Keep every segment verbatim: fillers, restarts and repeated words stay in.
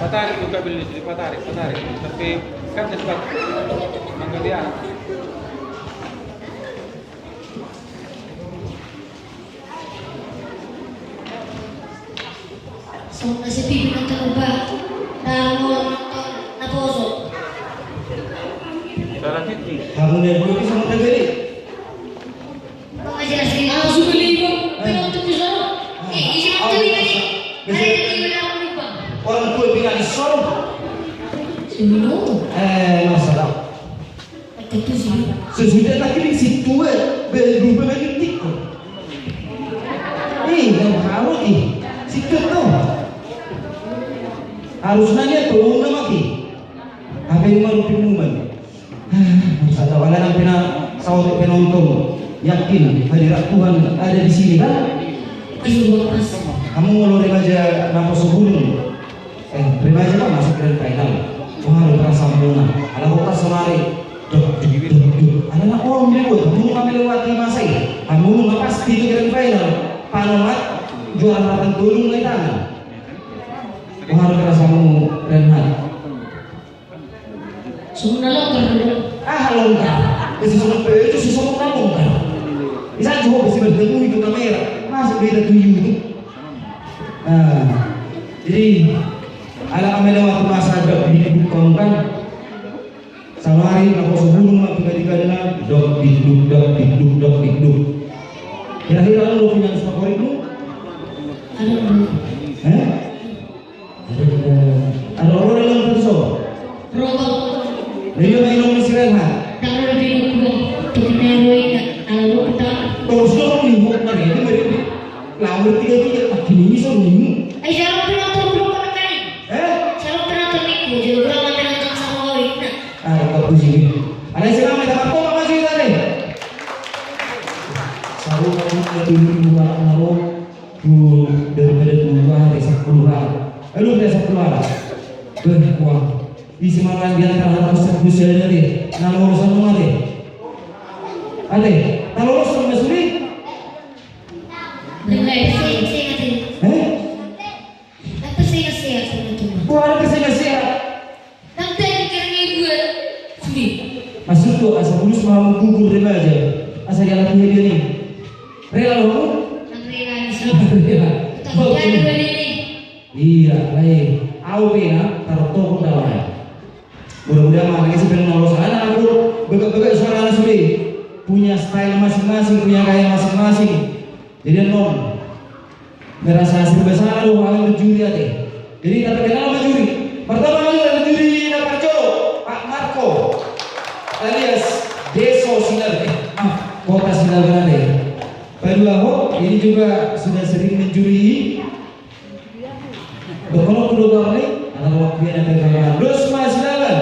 Patarik juga beli, jadi patarik, patarik. Tapi kan cepat. Mangga dia. Songon na sepi binatang ba, na molo nonton naposo. Salah titik. Hamu na dua bisa makan tadi. Bang, jelas di. Ah, sudah lima. Penonton di sana. Eh, isi waktu lima nih. Ada di lima dalam lupa. Orang tua bilang di sana. Sudah. Eh, masalah. Sesudah lagi di situ, eh, baru berhenti kok. Ih, yang harus ih, situ tuh. Harus nanya tuh, nama ki. Apa yang mau diumuman? Masa ada wala nang pina saut penonton. Yakin hadirat Tuhan ada di sini, kan? Ayo, Bapak. Kamu mau lori aja naposo bulung. Eh, remaja kan masuk grand final. Wah, lu perasaan muna. Ala kota sonari. Dok, dok, dok, dok. Ala na om dia buat. Muna melewati masa ini. Muna pasti itu grand final. Panomat juara delapan tolong lagi tangan. Wah, lu perasaan mu, Renhat. Songon na longgar do. Ah, longgar. Isi songon pe, isi songon na longgar. Bisa juga besi bertemu itu kamera. Masuk beda tuh YouTube. Nah, jadi, ala kami lewat masa ada di buku kan. Sama hari, naposo bulung, mati kali-kali, dok, dikduk, dok, dikduk, dok, dikduk. Kira-kira lu punya favoritmu? Ada, Bro. Hah? Ada, ada. Ada orang dalam satu so? Rokok. Dia main om si Renhat. Taruh di lubang. Tukang naruh ini. Taruh di lubang. Terus dong, nih, mau kemarin, itu beri. Lawan tiga-tiga, makin ini so, nih. Eh, siapa penonton belum pernah kali? Eh? Siapa penonton itu? Jadi berapa penonton sama kau ini? Ah, kau pusing. Ada siapa yang dapat kau apa sih tadi? Saru kamu ada dulu dua orang. Tu daripada dua hari, sepuluh hari. Eh, lu udah sepuluh hari. Beh, wah. Isi makan di antara harus sepuluh hari. Nang urusan lu, Ade. Ade, kalau lu sama Suri? Dengar, sing, sing, sing. Eh? Apa sih nasihat sama tuh? Gua ada kasih nasihat. Nang tadi karena gue. Suri. Maksud tuh, asa bulus mau gugur remaja. Asa dia lagi dia nih. Rela lu? Nang rela, bisa. Rela. Tapi jangan dua ini. Iya, baik. Au pena, taruh toko damai. Mudah-mudahan mana sih pengen lolos sana aku. Bebek-bebek suara anak sudah. Punya style masing-masing, punya gaya masing-masing. Jadi non merasa serba salah lu, akan berjuri aja. Jadi tak terkenal sama juri. Pertama kali ada juri Nakarjo, Pak Marco alias Deso Sinar, eh, maaf, Kota Sinar Bernade. Pak Duaho ini juga sudah sering menjuri. Berkolok kedua kali, anak waktu yang ada. Dos masih dalam.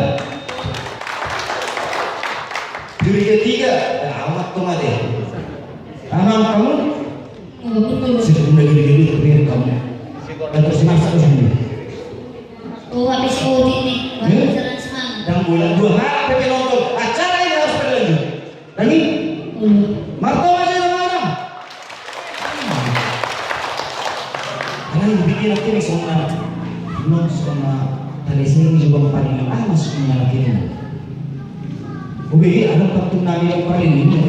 Juri ketiga, dah amat tuh mati. Tamam kamu? Enggak, betul. Sudah mulai gede-gede, biar kamu. Dan terus masak di sini. Oh, habis audit nih, baru jalan semangat. Dan bulan dua hari penonton. Acara ini harus berlanjut. Lagi? Marto aja sama orang. Karena yang bikin aku ini sama non sama tadi saya ini juga paling ah masuk sama lagi ini. Oke, ada waktu nami yang paling ini.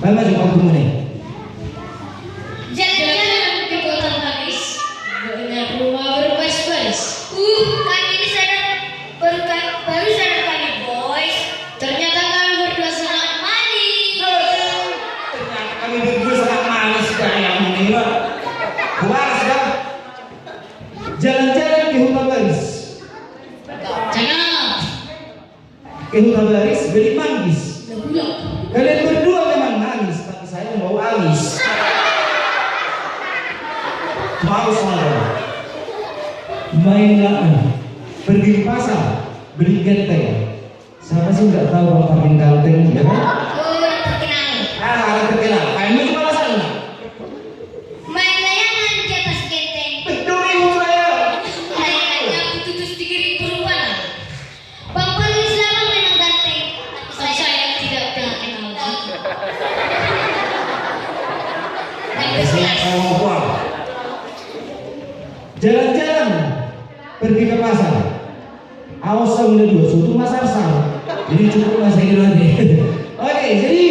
Baik, maju waktu mana? Jalan-jalan ke kota Paris, melihat rumah berbaris-baris. Uh, kami di sana baru, baru sadar kami, boys. Ternyata kami berdua sangat manis. Ternyata kami berdua sangat manis, gaya ini, Pak. Kumalas, dah. Jalan-jalan ke hutan Paris. Cakep. Ke hutan Paris, beli manggis. Kalian berdua memang manis, tapi saya mau amis. Mau sama. Mainlah, pergi ke pasar, beli genteng. Siapa sih nggak tahu Bang Parmin Ganteng, ya kan? Oh, orang terkenal. Ah, orang terkenal. Ayo, lu kepala sana. Main layangan di atas Jalan-jalan pergi ke pasar. Awas, saudara dua, sotung masarsar. Jadi cukup lah saya kira nanti. Oke, jadi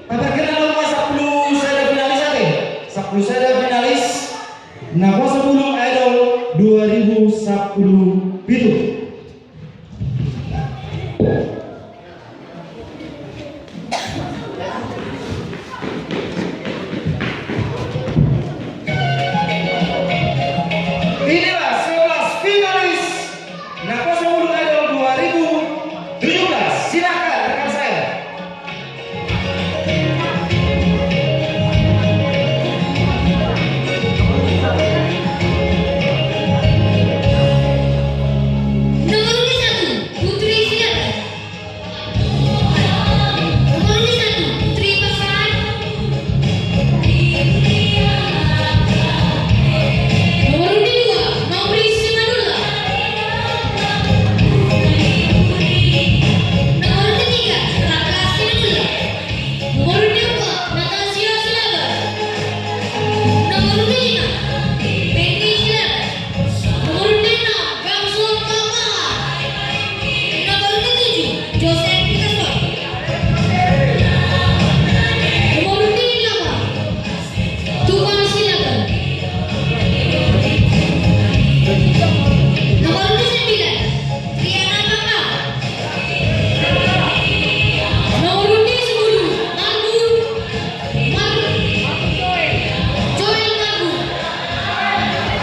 taparkenal ma sampulu sada finalis ate. Sampulu sada finalis Naposo Bulung Idol dua ribu sampulu pitu. Inilah sebelas finalis Naposo Bulung Idol dua ribu tujuh belas. Silakan rekan saya. Nomor urut satu, Putri Silaban. Nomor urut satu, Putri Pasaran. Nomor urut dua, Nobri Simanullang. Nomor urut tiga, Raka Simanullang. Nomor urut empat, Natasha Silaban. Nomor urut lima, Benny Silaban. Nomor urut enam, Gamsut Kamala. Nomor urut tujuh, Joseph Peterson. Nomor urut delapan, Tuan Silaban. Nomor urut sembilan, Triana Pangkal. Nomor urut sepuluh, Margun. Margun. Joel Margun.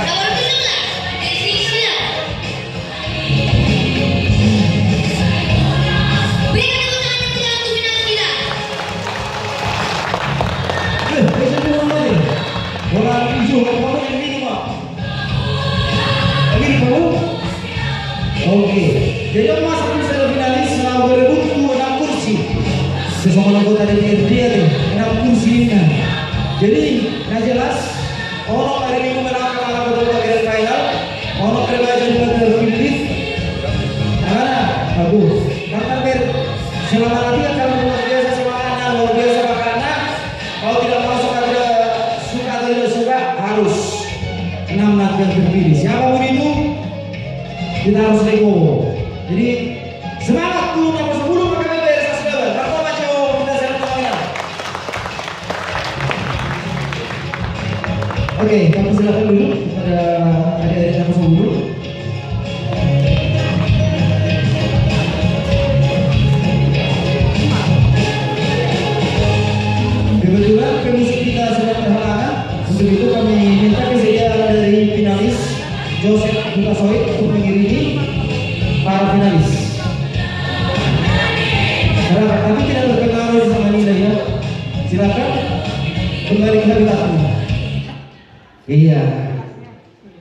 Nomor urut sebelas, Desi Silaban. Berikan tepuk tangan yang meriah untuk finalis kita. Eh, bisa dulu, Bang. Bola hijau, Bang, ini, Bang. Lagi di bawah. Oke. Jadi, on ma sampulu sada finalis, na berebut tu enam kursi. Sesama anggota D P R D ate, enam kursi ini. Jadi, na jelas, onom hari Minggu menang, menang betul grand final. Onom hari Rabu jadi betul. Mana? Bagus. Karena ber-, selama latihan, kalau luar biasa semangatnya, luar biasa bakatnya. Mau tidak mau, suka tidak suka atau tidak suka, harus enam nanti yang terpilih. Siapapun itu, kita harus legowo. Jadi, semangat tu Naposo Bulung, maka kita harus semangat. Marhaba jo, kita semangat. Oke, kami silakan dulu kepada adik-adik Naposo Bulung. Kebetulan pemusik kita sedang berhalangan, untuk itu kami minta kesediaan dari finalis Joseph Hutasoit untuk mengiringi para finalis. Harap, tapi tidak berpengaruh sama nilai ya. Silakan kembali ke habitatmu. Iya.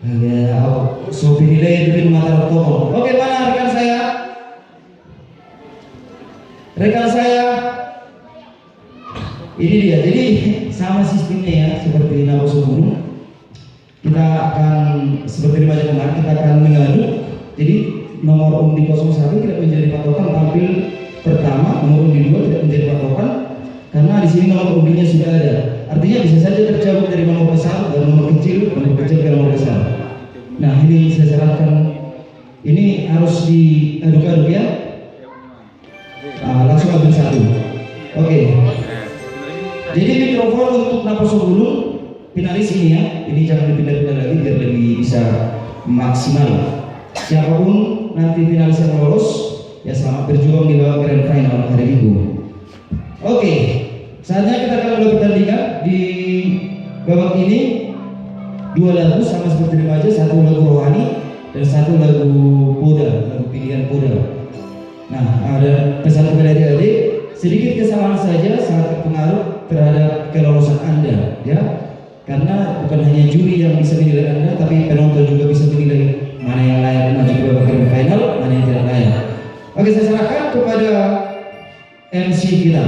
Iya, au, so pinilai itu di mata toko. Oke, mana rekan saya? Rekan saya, ini dia. Jadi, sama sistemnya ya, seperti Naposo Bulung. Kita akan, seperti remaja kemarin, kita akan mengadu. Jadi, nomor undi kosong satu tidak menjadi patokan tampil pertama, nomor undi dua tidak menjadi patokan, karena di sini nomor undinya sudah ada. Artinya bisa saja tercabut dari nomor besar dan nomor kecil, nomor kecil ke nomor besar. Nah, ini saya serahkan. Ini harus diaduk-aduk ya. Ah, langsung ambil satu. Oke. Jadi mikrofon untuk Naposo Bulung, finalis ini ya. Ini jangan dipindah-pindah lagi biar lebih bisa maksimal. Siapapun nanti finalis yang lolos, ya selamat berjuang di babak grand final hari Minggu. Oke, saatnya kita akan mulai pertandingan di babak ini. Dua lagu sama seperti remaja, satu lagu rohani dan satu lagu poda, lagu pilihan poda. Nah, ada pesan kepada adik-adik, sedikit kesalahan saja sangat berpengaruh terhadap kelolosan Anda, ya. Karena bukan hanya juri yang bisa menilai Anda, tapi penonton juga bisa menilai mana yang layak maju ke babak grand final, mana yang tidak layak. Oke, saya serahkan kepada M C kita.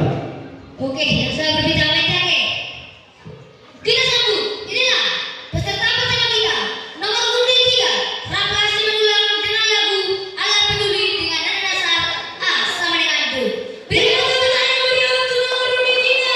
Oke, yang sudah berbicara banyak ya. Kita sambut, inilah peserta pertama kita, nomor undi tiga, Raka Simanullang dengan lagu Alam Peduli dengan nada dasar A sama dengan D. Berikan tepuk tangan yang meriah untuk nomor undi tiga.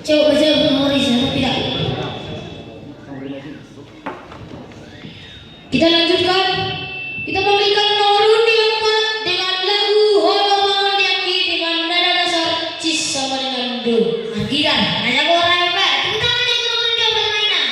Coba, coba, nomor isi, nomor tiga. Kita lanjutkan. Kita panggilkan nomor undi empat dengan lagu Olo Pangondianki dengan nada dasar C sama dengan do. Nah, gitar. Nah, jago orang hebat. Tepuk tangan yang nomor undi empat mainan.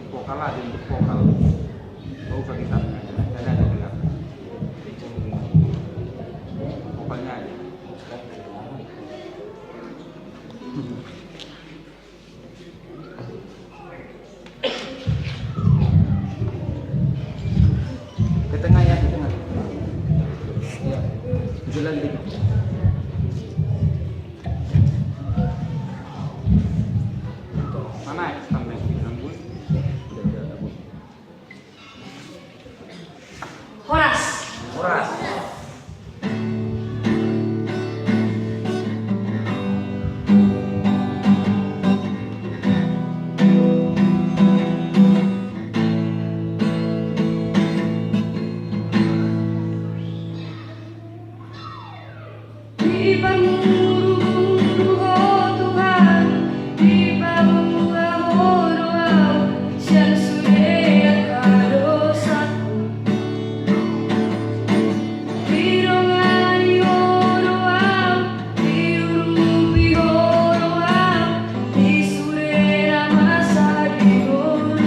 Vokal aja, untuk vokal. Gak usah kita. Ada, ada, ada. Vokalnya aja. Ke tengah ya, ke tengah. Ya. Jalan dikit. Mana ya, sampai. Horas. Horas. Diparmuru-muru Ho Tuhan, dipaboa Ho do ahu sian sude angka dosaku. Didongani Ho do ahu, diurupi Ho do ahu di sude na masa di ngolu.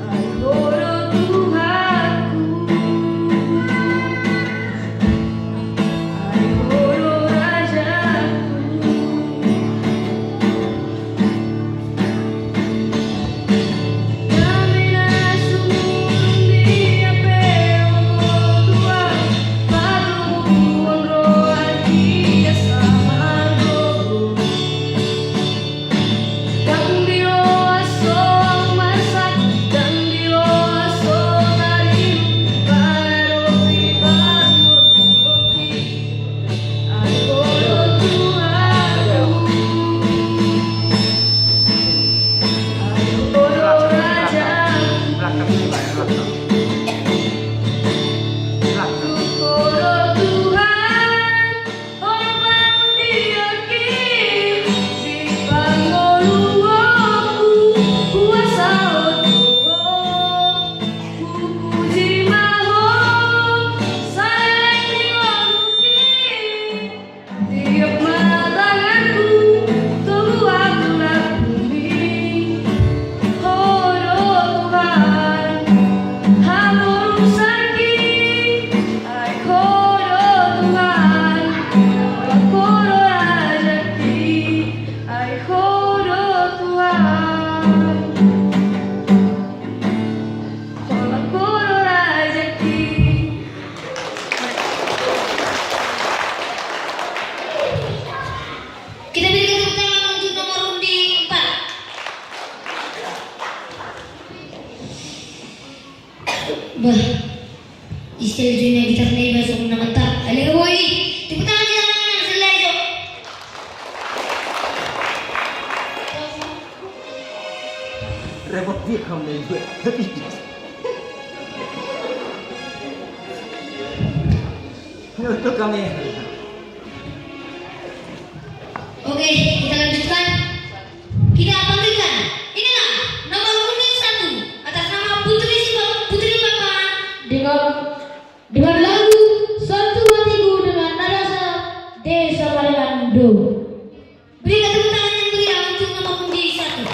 Ai Ho do Tuhanku. Ai Ho do Rajaku. Dame na sumurung dia pe Ho Tuhan, patubuhon roha di asa margogo. Ho do pangondianki, di pangoluonku, huaso Ho do Ho, hupuji ma Ho, sai di ngolumi. Tiop ma tanganku, togu ahu lambungmi. Ho do Tuhan, haporusanki. Ai Ho do Tuhan, Ho do Rajaki. Ai Ho do Tuhan, Ho do Rajaki. Kita berikan tepuk tangan untuk nomor undi empat. Bah, istel jo na gitar na i, bah, songon na mantap. Alai boi, tepuk tangan di tangan, selai jo. Repot dia kamu main gue. Untuk kami. Oke, kita lanjutkan. Kita panggilkan. Inilah nomor undi satu atas nama Putri Sipa-, Putri Papangan dengan, dengan lagu Santu Hatiku dengan nada sa-, D sama dengan do. Berikan tepuk tangan yang meriah untuk nomor undi satu.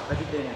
Lagi deh.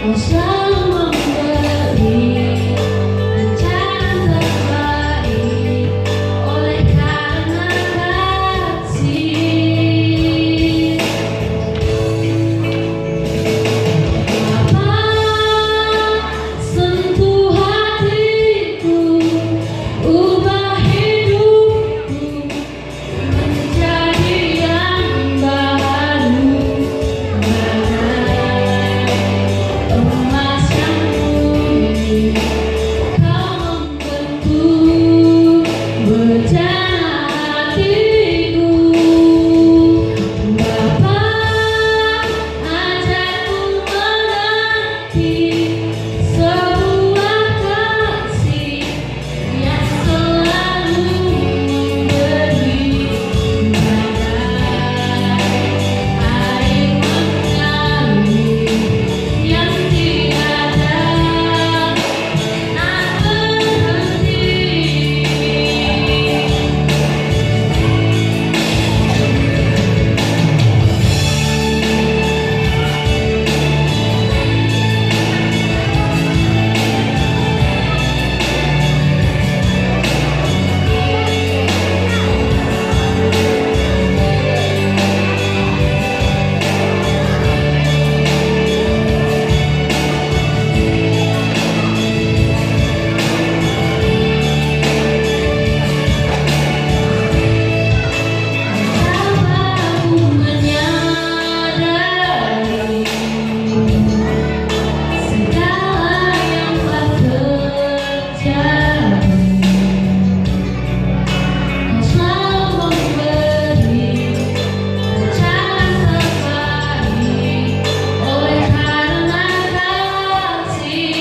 Selalu memberi rencana terbaik oleh karena kasih. Bapa, sentuh hatiku, ubah hidupku, menjadi yang baru, bagai emas yang murni. Kau membentuk wajah hatiku. Bapa, ajarku mengerti sebuah kasih yang selalu memberi, bagai air mengalir yang tiada pernah berhenti. Betapa ku menyadari segala yang telah terjadi. Kau selalu memberi rencana terbaik oleh karena kasih.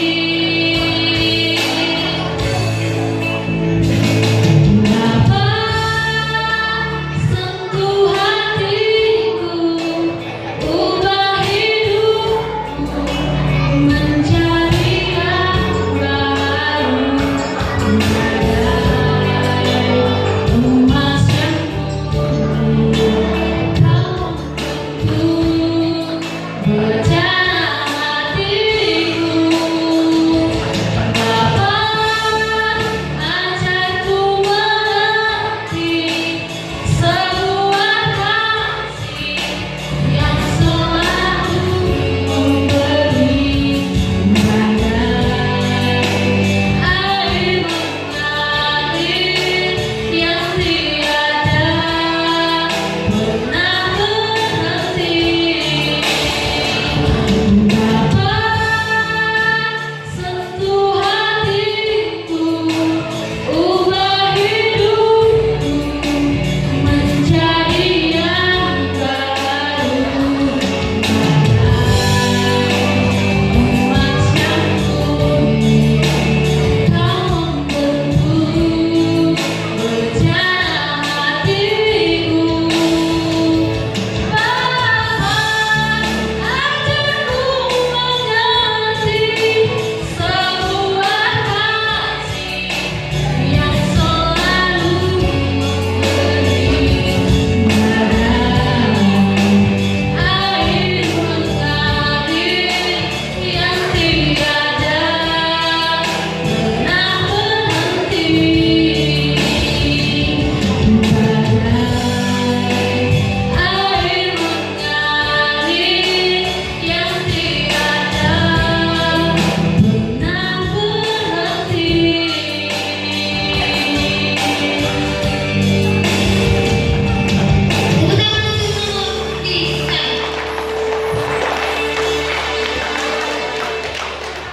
Bapa, sentuh hatiku, ubah hidupku menjadi yang baru, bagai emas yang murni. Kau membentuk wajah hatiku. Bapa, ajarku mengerti sebuah kasih yang selalu memberi, bagai air mengalir yang tiada pernah berhenti. Bapa, sentuh hatiku, ubah hidupku menjadi yang baru, bagai emas yang murni. Kau membentuk wajah hatiku. Bapa, ajarku mengerti sebuah kasih yang selalu memberi, bagai air mengalir yang tiada pernah berhenti. Bagai air mengalir yang tiada pernah berhenti. Tepuk tangan untuk nomor di sana.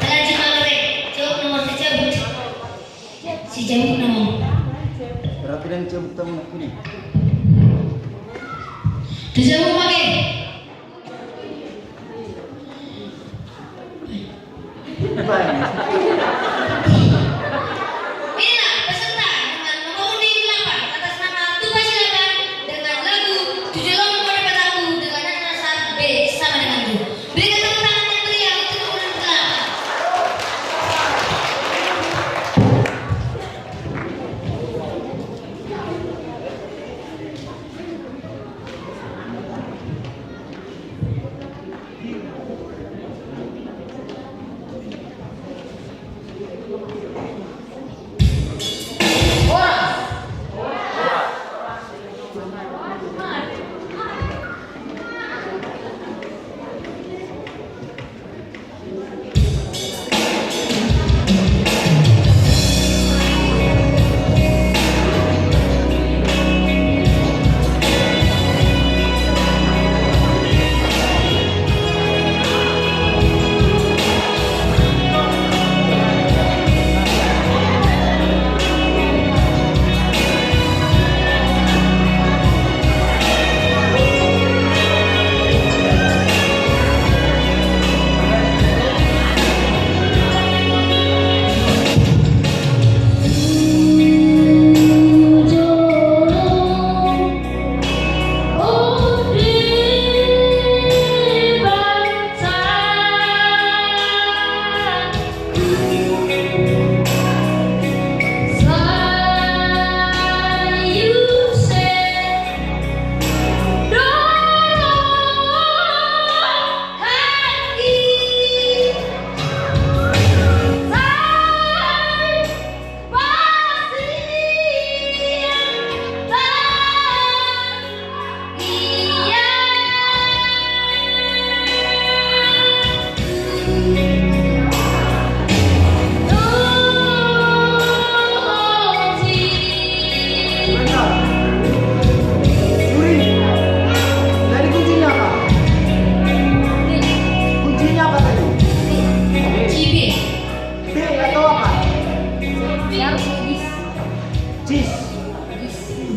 Lanjut, Bang Rek. Jawab nomor, sijabut. Sijabut nomor. Berarti dia jabut tamu ini. Dijabut pakai. Inilah peserta dengan nomor undi delapan atas nama Tuba Silaban dengan lagu Tujuh Lombok Dapat Aku dengan nada dasar B sama dengan do. Berikan tepuk tangan yang meriah untuk nomor delapan.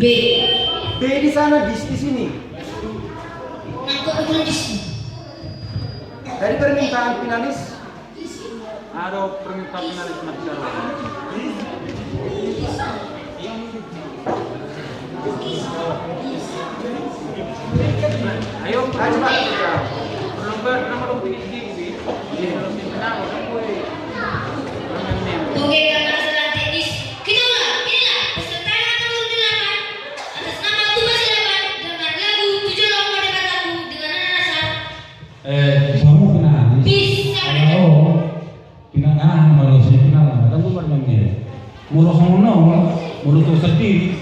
B. B di sana, dis di sini. Nangkok di sini. Tadi permintaan finalis. Ada permintaan finalis, Mas Jarwo. Ayo, ayo, Pak. Perlu, Pak, nama dong, ini, ini. Oke, karena masalah teknis, kita ulang. Inilah peserta nomor delapan, atas nama Tuba Silaban, dengan lagu Tujuh Lomba Debat Lagu dengan Nana Nasar. Eh, bisa mau kena habis. Bisa. Halo. Pinangan manusia pinangan, kan tu marmamil. Molo songon on, molo tu sendiri.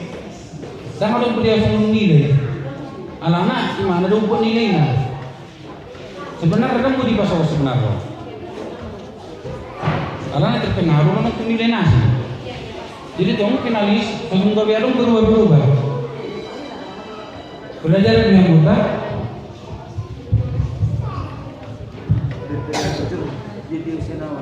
Ndang adong dia songon nilai. Alana, di mana do buat nilainya? Sebenarnya kan mau dipaso sebenarnya. Alana terpengaruh nang tu nilai nasi. Jadi tu mungkin alis, sesungguh gabe adong berubah-berubah. Belajar dengan mudah. Jadi usia nawa.